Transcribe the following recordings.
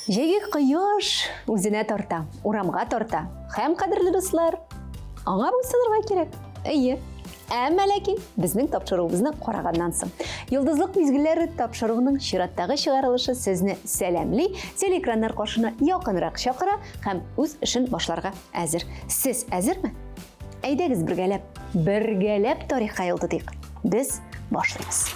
Җәйге кояш үзенә тарта, урамга тарта. Һәм, кадерле дуслар, аңа буйсынырга кирәк. Әйе. Әмма ләкин безнең тапшыруыбызны караганнан соң. Йолдызлык мизгелләре тапшыруының чираттагы чыгарылышы сезне сәламли, телеэкраннар каршына якынрак чакыра һәм үз эшен башларга әзер. Сез әзерме? Әйдәгез бергәләп, бергәләп тарихка юл тотыйк. Без башлыйбыз.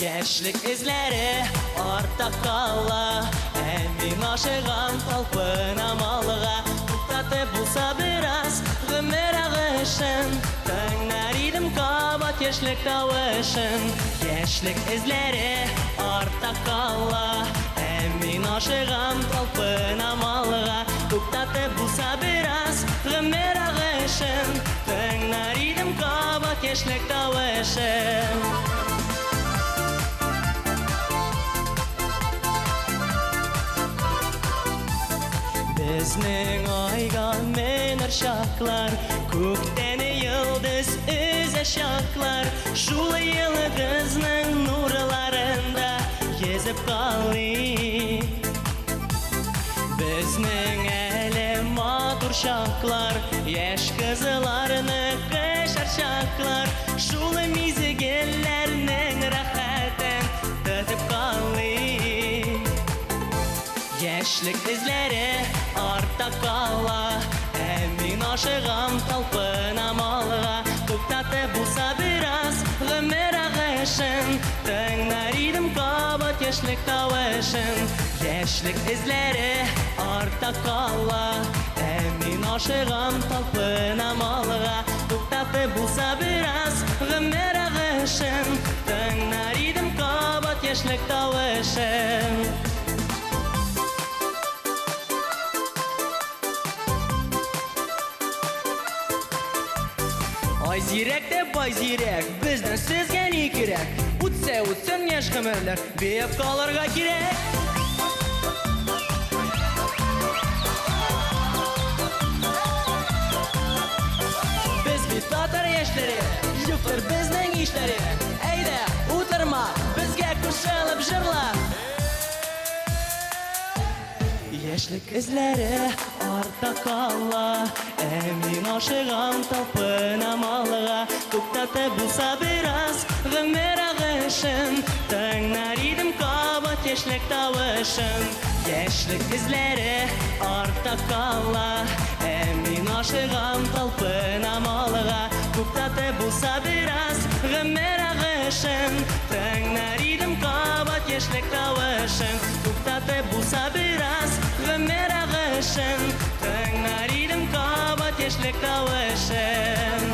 Яшьлек эзләре артта кала, Ә мин ашыгам, талпынам алга. Туктатып булса бераз гомер агышын, Тыңлар идем кабат яшьлек тавышын. Яшьлек эзләре артта кала, Ә мин ашыгам, талпынам алга. Туктатып булса бераз гомер агышын, Тыңлар идем кабат яшьлек тавышын. Безнең айга менер чаклар, Күктән йолдыз өзә чаклар, Шул йолдызның нурларында йөзеп калыйк. Безнең әле матур чаклар, Яшь кызларны кочар чаклар, Шул мизгелләрнең рәхәтен тотып калыйк. Яшьлек эзләре артта кала, Ә мин ашыгам, талпынам алга. Туктатып булса бераз гомер агышын, Тыңлар идем кабат яшьлек тавышын. Яшьлек эзләре артта кала, Ә мин ашыгам, талпынам алга. Туктатып булса бераз гомер агышын, Тыңлар идем кабат яшьлек тавышын. Бигрәк тә бай зирәк, бездән сезгә ни кирәк? Үтсә үтсен яшь гомерләр, биеп калырга кирәк. Без бит татар яшьләре, юктыр безнең ишләре. Әйдә, утырма, безгә кушылып җырла. Яшьлек эзләре артта кала, ә мин ашыгам, талпынам алга. Туктатып булса бераз гомер агышын, тыңлар идем кабат яшьлек тавышын. Яшьлек эзләре артта кала, ә мин ашыгам, талпынам алга. Туктатып булса бераз гомер агышын, тыңлар идем кабат яшьлек тавышын. Туктатып булса бераз гомер агышын, тыңлар идем кабат яшьлек тавышын.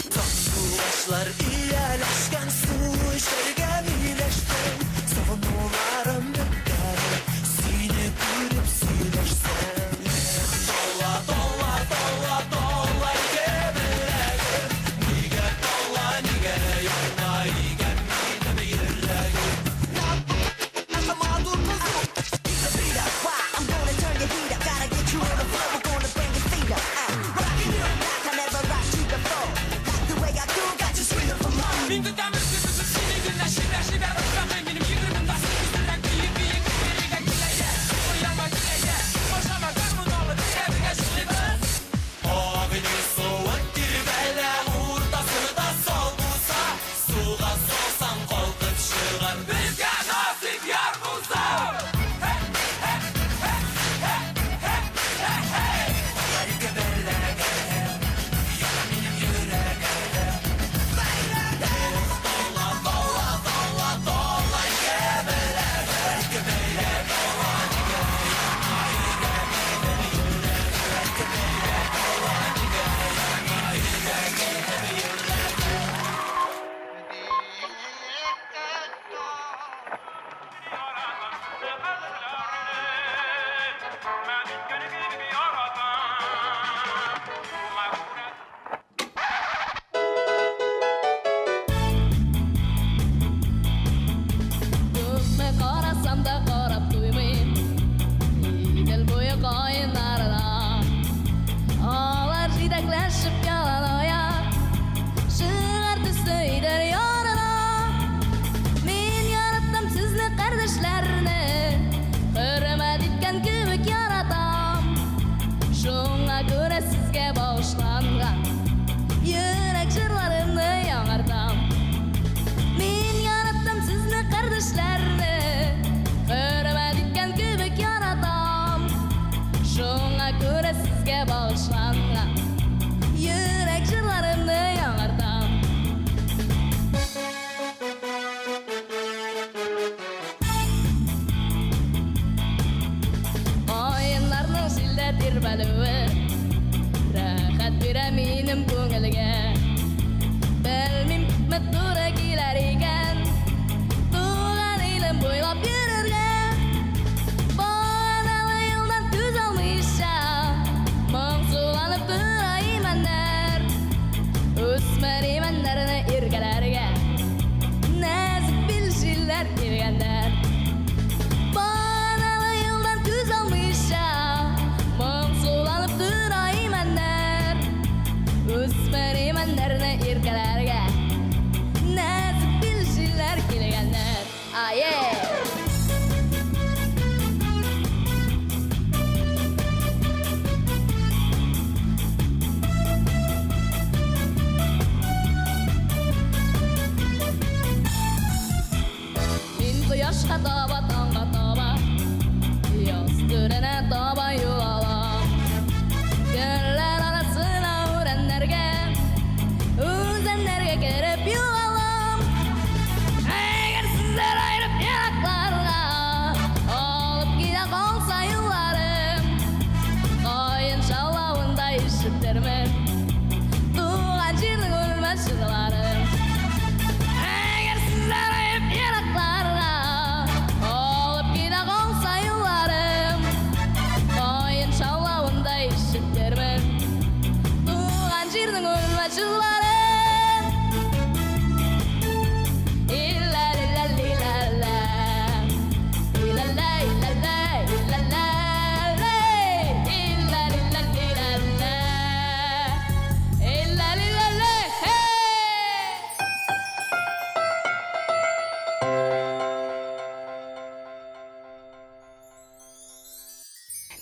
Сандугачлар ияләшкән су эчәргә миләштем. Сагынуларым беткән, сине күреп сөйләшсәм. Тола, тола, тола, тола ике беләгем. Нигә тола, нигә яна икән минем йөрәгем? I'm gonna turn your heat up, gotta get you on the floor. We're gonna bring your feet up. Rockin' you like I never rocked you before. Like the way I do, got you screaming for бирә минем күңелгә. Белмим, күпме туры килер икән туган илем буйлап йөрергә. Баганалы юлдан күз алмыйча, моңсуланып тора имәннәр. Үсмер имәннәрне иркәләргә нәзек бил җилләр килгәннәр. Баганалы юлдан күз алмыйча, моңсуланып тора имәннәр. Үсмер имәннәрне иркәләргә нәзек бил җилләр килгәннәр. Ае! Мин кояшка таба, таңга таба, яз түренә таба юл алам. Гөлләр арасына үрәннәргә, үзәннәргә кереп югалам. Әгәр сезләр аерып еракларга алып китә калса юлларым, каен шаулавында ишетермен туган җирнең үлмәс җырларын. Әгәр сезләр аерып еракларга алып китә калса юлларым, каен шаулавында ишетермен туган җирнең үлмәс җырларын. Ила-ла-ла-ла-ла. Ила-ла-ла-ла, ила-ла-ла. Ила-ла-ла-ла. Ила-ла-ла-ла. Hey!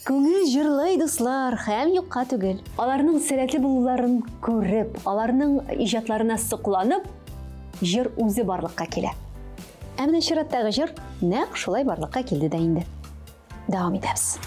Күңел җырлый, дуслар, һәм юкка түгел. Аларның сәләтле булуларын күреп, аларның иҗатларына сокланып, җыр үзе барлыкка килә. Ә менә чираттагы җыр нәкъ шулай барлыкка килде дә инде. Дәвам итәбез.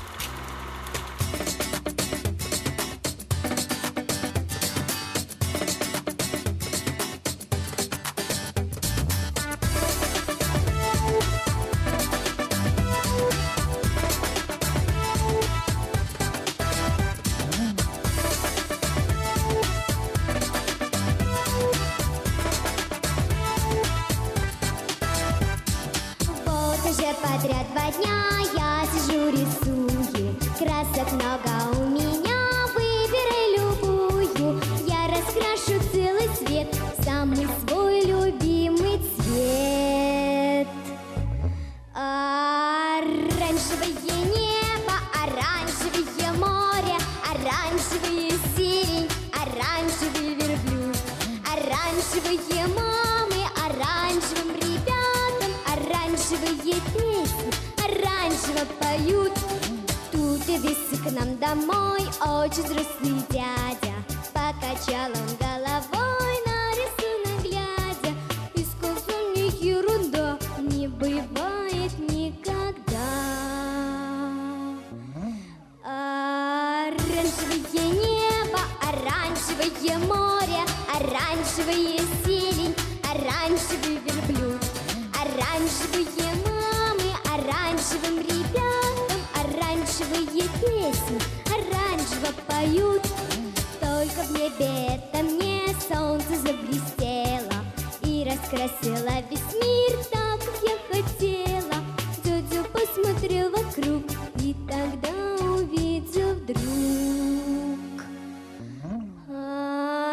Вот уже подряд 2 дня я сижу рисую. Красок много у меня, выбирай любую. Я раскрашу целый свет, самый свой любимый цвет. Оранжевое небо, оранжевое море, оранжевая сирень, оранжевый верблюд, оранжевые мамы, оранжевым ребятам, оранжевые песни, оранжево поют. Тут явился к нам домой очень взрослый дядя. Покачал он головой на рисунок глядя и сказал: не ерунда, не бывает никогда. Оранжевое небо, оранжевое море, оранжевая зелень, оранжевый верблюд, оранжевые мамы, оранжевым ребятам, оранжевые песни, оранжево поют. Только в небе этом мне солнце заблестело и раскрасило весь мир так, как я хотела. Дядя посмотрел вокруг и тогда увидел вдруг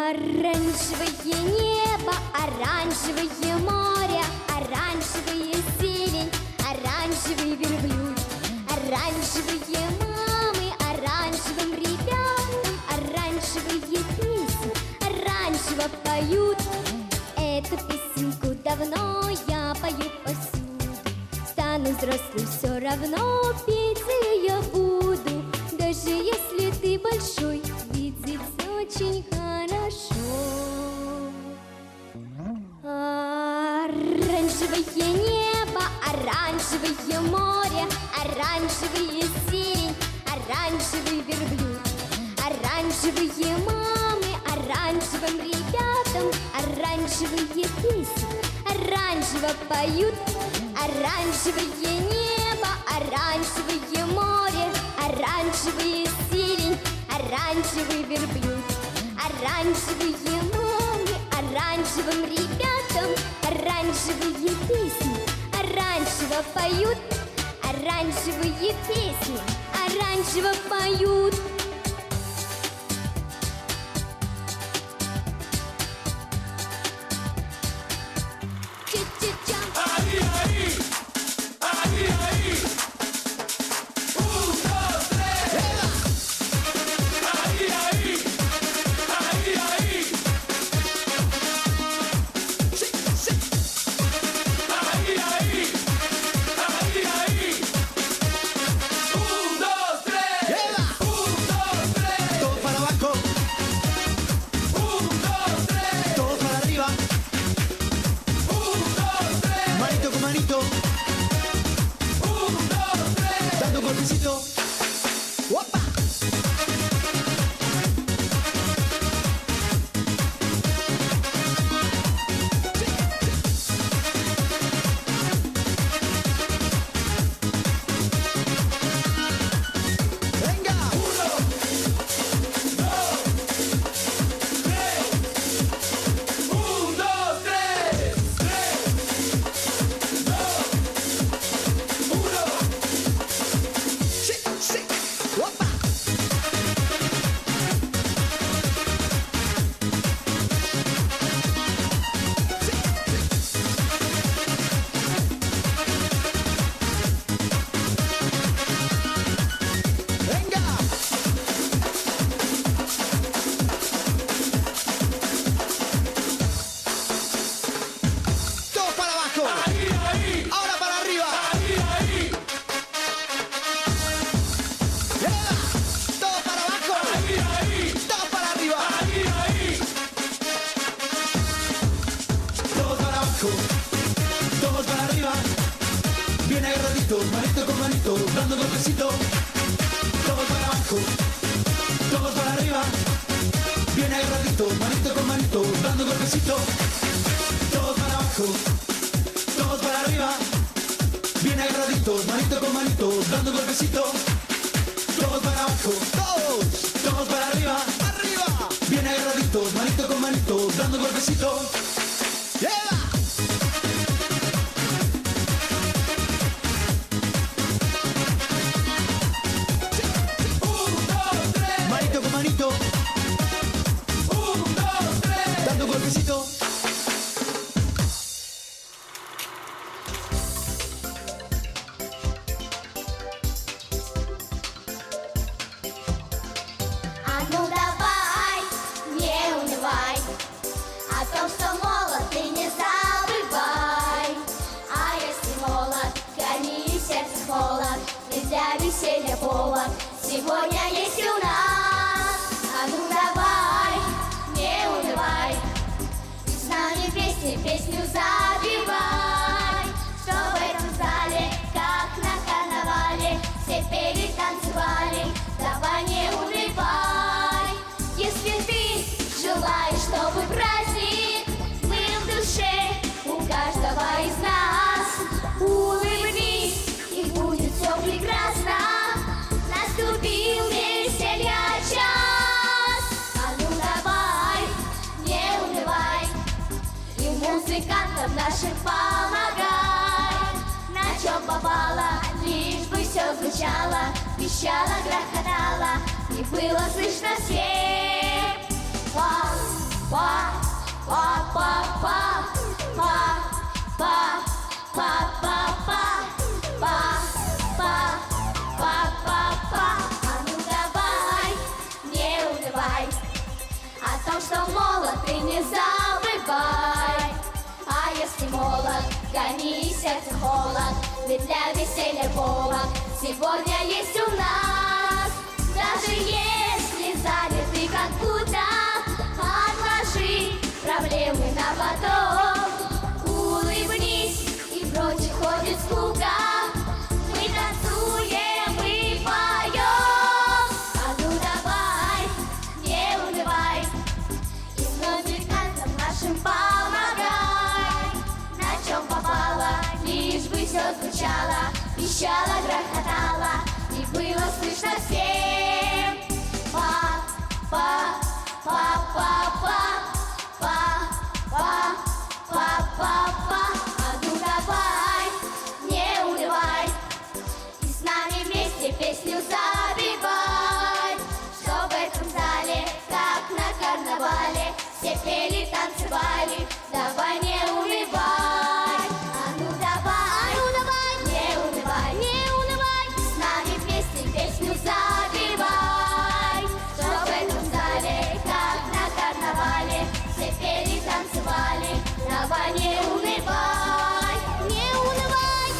оранжевое небо, оранжевое море, оранжевая зелень, оранжевый верблюд, оранжевые мамы, оранжевым ребятам, оранжевые песни, оранжево поют. Эту песенку давно я пою повсюду. Стану взрослым, все равно петь ее я буду. Даже если ты большой, видеть очень хорошо. Оранжевое небо, оранжевое море, оранжевая зелень, оранжевый верблюд, оранжевые мамы, оранжевым ребятам, оранжевые песни, оранжево поют. Оранжевое небо, оранжевое море, оранжевая зелень, оранжевый верблюд, Оранжевые мамы, оранжевым ребятам оранжевые песни оранжево поют, оранжевые песни оранжево поют. Ча-ча-ча. Todos para abajo. Un, dos, tres. Todos para arriba. Un, dos, tres. Manito con manito. Un, dos, tres. Dando un golpecito. ¡Opa! ¡Venga! Uno. Un, dos, tres, tres, dos, uno. Sí, sí. ¡Opa! Sí, sí. ¡Venga! Todos para abajo. Ahora para arriba. ¡Eva! Todos para abajo. Todos para arriba. Todos para abajo. Todos para arriba. Bien agarraditos, manito con manito, dando golpecito. Todos para abajo. Todos para arriba. Bien agarraditos, manito con manito, dando golpecito. Todos para abajo, todos para arriba. Bien agarraditos, manito con manito, dando golpecito. Todos para abajo, todos, todos para arriba, arriba. Bien agarraditos, manito con manito, dando golpecito. ¡Lleva! Un, dos, tres. Manito con manito. Un, dos, tres. Dando golpecito. А ну давай, не унывай, о том, что молод, ты не забывай. А если молод, гони сердце холод, ведь для веселья повод сегодня есть у нас. А ну давай, не унывай, и с нами вместе песню забивай, что в этом зале, как на карнавале, все пели, танцевали, давай не унывай. Если ты желаешь, чтобы праздник был в душе у каждого из нас, улыбнись, и будет все прекрасно. Наступил веселья час. А ну давай, не унывай, и музыкантам нашим помогай. На чем попало, лишь бы все звучало, пищало, грохотало, и было слышно всем. Па, па, па, па, па, па, па, па, па, па, па, па, па, па, па. А ну давай, не унывай, о том, что молод, ты не забывай. А если молод, гони сердце холод, ведь для веселья повод сегодня есть у нас. Даже если заняты как будто, отложи проблемы на потом. Улыбнись, и прочь уходит скука. Мы танцуем и поем. А ну давай, не унывай, и музыкантам нашим помогай. На чем попало, лишь бы все звучало, пищало, грохотало, и было слышно всем. Па, па, па, па. Все пели, танцевали, давай не унывай. А ну давай, а ну давай, не унывай, не унывай. С нами вместе песню запевай. Чтоб в этом зале, как на карнавале, все пели, танцевали, давай не унывай, не унывай.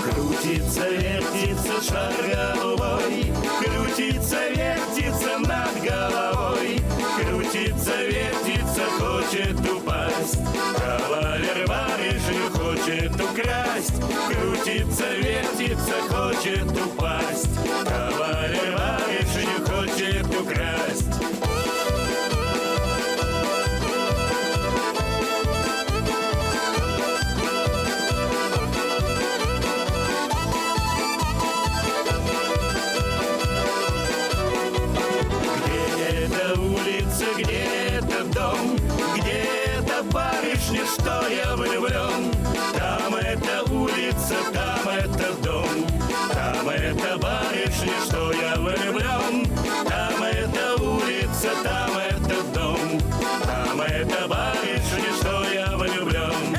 Крутится, вертится шар голубой, Крутится, вертится над головой, Крутится, вертится, хочет упасть. Кавалер барышню хочет украсть, Крутится, вертится, хочет упасть. Кавалер барышню хочет украсть. Где эта улица, где этот дом, где эта барышня, что я влюблен? Там эта улица, там этот дом, там эта барышня, что я влюблен. Там эта улица, там этот дом, там эта барышня, что я влюблен.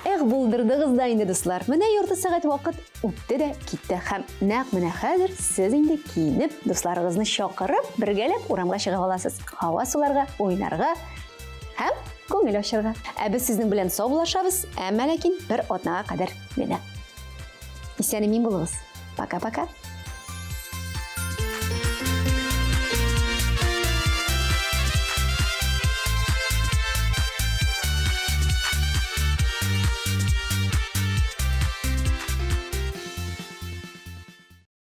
Эх, булдырдыгыз да инде, дуслар. Менә ярты сәгать вакыт үтте дә китте. Һәм нәкъ менә хәзер сез инде киенеп, дусларыгызны чакырып, бергәләп урамга чыга аласыз. Һава суларга, уйнарга һәм күңел ачарга. Ә без сезнең белән саубуллашабыз, әмма ләкин бер атнага кадәр генә. Исән-имин булыгыз. Пока-пока.